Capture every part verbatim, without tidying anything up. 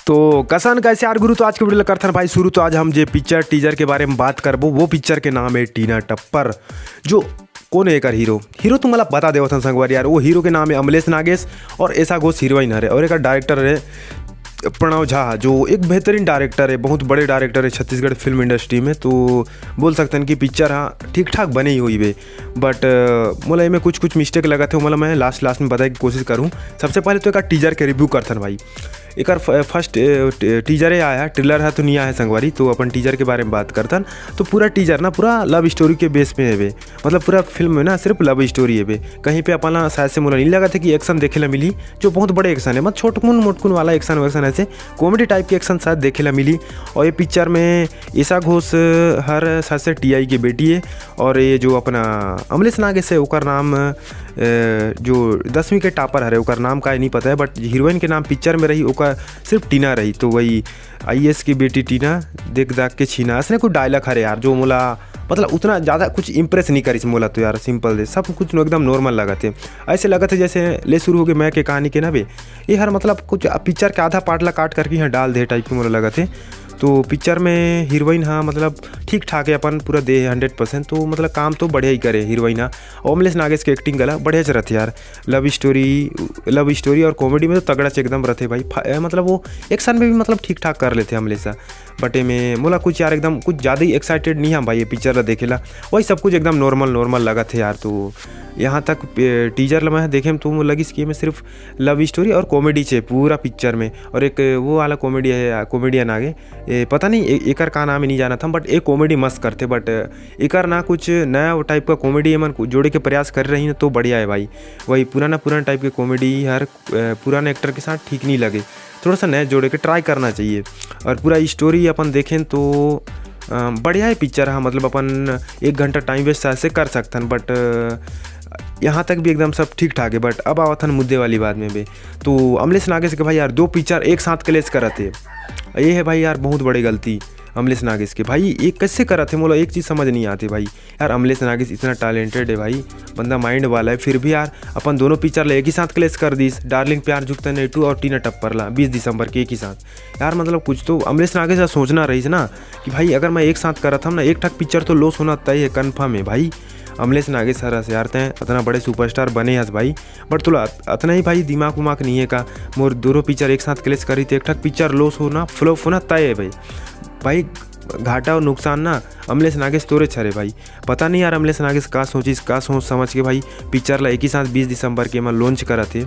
तो कसन कइसे यार गुरु, तो आज के video ला करथन भाई शुरू। तो आज हम जे पिक्चर टीजर के बारे में बात करबो, वो पिक्चर के नाम है टीना टप्पर। जो कोन है एकर हीरो? हीरो तो मोला बता देवत हन संगवारी यार, वो हीरो के नाम है अमलेश नागेश और ईशा घोष हीरोइन हरे और एकर डायरेक्टर है प्रणव झा, जो एक बेहतरीन डायरेक्टर है, बहुत बड़े डायरेक्टर है छत्तीसगढ़ फिल्म इंडस्ट्री में। तो बोल सकथन कि पिक्चर हाँ ठीक ठाक बने ही होइबे, बट मोला एमे कुछ कुछ मिस्टेक लगत है, मोला मैं लास्ट लास्ट में बताए के कोशिश करूँ। सबसे पहले तो एकर टीजर के रिव्यू करथन भाई। एकर फर्स्ट टीजर आया, ट्रेलर है तो नहीं आया है संगवारी, तो अपन टीजर के बारे में बात करथन। तो पूरा टीजर ना पूरा लव स्टोरी के बेस पे हेबे, मतलब पूरा फिल्म में ना सिर्फ लव स्टोरी हेबे। कहीं पे अपन ला शायद से मोला नहीं लगत है कि एक्शन देखे ला मिली, जो बहुत बड़े एक्शन है, मतलब छोटकुन मोटकुन वाला एक्शन वैक्शन, ऐसे कॉमेडी टाइप के एक्शन शायद देखे ला मिली। और ये पिक्चर में ईशा घोष हर शायद से टीआई के बेटी है, और ये जो अपना अमलेश नागेश है ओकर नाम अ, जो दसवीं के टॉपर हरे ओकर नाम का नहीं पता है, बट हीरोइन के नाम पिक्चर में रही ओकर सिर्फ टीना रही। तो वही आईएएस की बेटी टीना, देख दाग के छीना, ऐसने कुछ डायलॉग हरे यार, जो मोला मतलब उतना ज़्यादा कुछ इम्प्रेस नहीं करिस मोला। तो यार सिंपल दे, सब कुछ एकदम नॉर्मल लगत है। ऐसे लगत है जैसे ले शुरू हो गए मैं के कहानी के ना बे, ये हर मतलब कुछ पिक्चर के आधा पार्ट ला काट करके यहाँ डाल दे टाइप के मोला लगत है। तो पिक्चर में हीरोइन हाँ मतलब ठीक ठाक है, अपन पूरा दे हंड्रेड परसेंट, तो मतलब काम तो बढ़िया ही करे हीरोइन हाँ। और अमलेश नागेश के एक्टिंग गला बढ़िया से रहते यार। लव स्टोरी, लव स्टोरी और कॉमेडी में तो तगड़ा से एकदम रहते भाई। फा-, ए, मतलब वो एक्शन में भी मतलब ठीक ठाक कर लेते हैं अमलेश सा। बट एमे मोला कुछ यार एकदम कुछ ज़्यादा ही एक्साइटेड नहीं हम भाई ये पिक्चर ला देखे ला। वही सब कुछ एकदम नॉर्मल नॉर्मल लगा थे यार। तो यहाँ तक टीजर ला मैं देखे तो मोला लगिस कि एमे सिर्फ लव स्टोरी और कॉमेडी छे पूरा पिक्चर में। और एक वो वाला कॉमेडी है, कॉमेडियन आगे, ए, पता नहीं ए, एकर का नाम है नहीं जानत हम, बट एक कॉमेडी मस्त करते। बट एकर ना कुछ नया टाइप का कॉमेडी एमन कु-, जोड़े के प्रयास कर रही हैं तो बढ़िया है भाई। वही पुराना पुराना टाइप के कॉमेडी हर अ, पुराने एक्टर के साथ ठीक नहीं लगे, थोड़ा सा नया जोड़े के ट्राई करना चाहिए। और पूरा स्टोरी अपन देखें तो अ, बढ़िया है पिक्चर हाँ, मतलब अपन एक घंटा टाइम वेस्ट से कर सकथन, बट यहाँ तक भी एकदम सब ठीक ठाक है। बट अब आवत हन मुद्दे वाली बात में बे, तो अमलेश नागेश के भाई यार दो पिक्चर एक साथ क्लेश करत है, ये है भाई यार बहुत बड़ी गलती अमलेश नागेश के। भाई ये कैसे करत है, मोला एक चीज़ समझ नहीं आती भाई। यार अमलेश नागेश इतना टैलेंटेड है भाई, बंदा माइंड वाला है, फिर भी यार अपन दोनों पिक्चर ला एक ही साथ क्लेश कर दीस, डार्लिंग प्यार झुकता नहीं टू और टीना टप्पर ला बीस दिसंबर के एक ही साथ। यार मतलब कुछ तो अमलेश नागेश ला सोचना रहीस ना कि भाई अगर मैं एक साथ करत हम ना, एक ठक पिक्चर तो लॉस होना तय है, कन्फर्म है भाई। अमलेश नागेश सर हस यार, तैं इतना बड़े सुपरस्टार बने हस भाई, बट तोला अत-, अतना ही भाई दिमाग उमाग नहीं है का? मोर दोनों पिक्चर एक साथ क्लेश करी तो एक ठक पिक्चर लॉस होना, फ्लॉप होना तय है भाई। भाई घाटा और नुकसान ना अमलेश नागेश तोरे छरे भाई। पता नहीं यार अमलेश नागेश का सोचिस, का सोच समझ के भाई पिक्चर ला एक ही साथ बीस दिसंबर के एमा लॉन्च करत हे।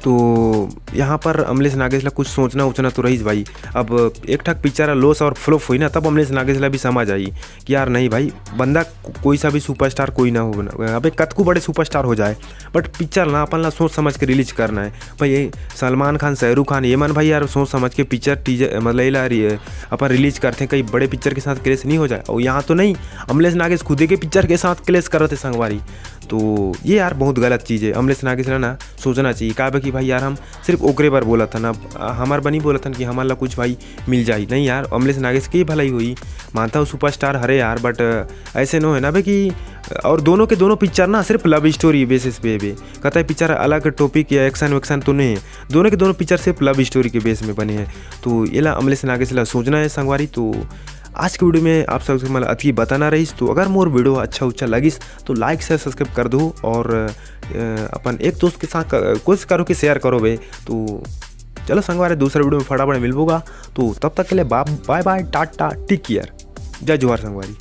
तो यहाँ पर अमलेश नागेश ला कुछ सोचना उचना तो रहीस भाई। अब एक ठक पिक्चर लॉस और फ्लॉप होई ना, तब अमलेश नागेश ला भी समझ आई कि यार नहीं भाई, बंदा को-, कोई सा भी सुपरस्टार कोई ना हो। अबे कतकू बड़े सुपरस्टार हो जाए, बट पिक्चर ना अपन ला सोच समझ के रिलीज करना है भाई। ये सलमान खान, शाहरुख खान, ये मन भाई यार सोच समझ के पिक्चर टीजर मतलब ये ला रि-, अपन रिलीज करते हैं, कई बड़े पिक्चर के साथ क्लेश नहीं हो जाए। और यहाँ तो नहीं, अमलेश नागेश खुदे के पिक्चर के साथ क्लेश करत हे संगवारी। तो ये यार बहुत गलत चीज़ है। अमलेश नागेश ला ना सोचना चाहिए, काबर कि भाई यार हम सिर्फ ओकरे बर बोलत हन, अब हमर बर नहीं बोलत हन कि हमन ला कुछ भाई मिल जाही। नहीं यार, अमलेश नागेश के ही भलाई होई, मानता हूँ सुपरस्टार हरे यार, बट ऐसे नो है ना बे कि, और दोनों के दोनों पिक्चर ना सिर्फ लव स्टोरी बेसिस पे बे, कतई पिक्चर अलग टॉपिक या एक्शन वैक्शन तो नहीं है, दोनों के दोनों पिक्चर सिर्फ लव स्टोरी के बेस में बने हैं। तो ये ला अमलेश नागेश ला सोचना है संगवारी। तो आज के वीडियो में आप सबसे मतलब अतकी बताना रहीस। तो अगर मोर वीडियो अच्छा उच्छा लगिस तो लाइक शेयर सब्सक्राइब कर दो, और अ, अपन एक दोस्त के साथ क-, कोशिश करो कि शेयर करो बे। तो चलो संगवारी दूसरा वीडियो में फटाफट मिलबोगा। तो तब तक के लिए बा-, बाय बाय, टाटा, टेक केयर, जय जोहार संगवारी।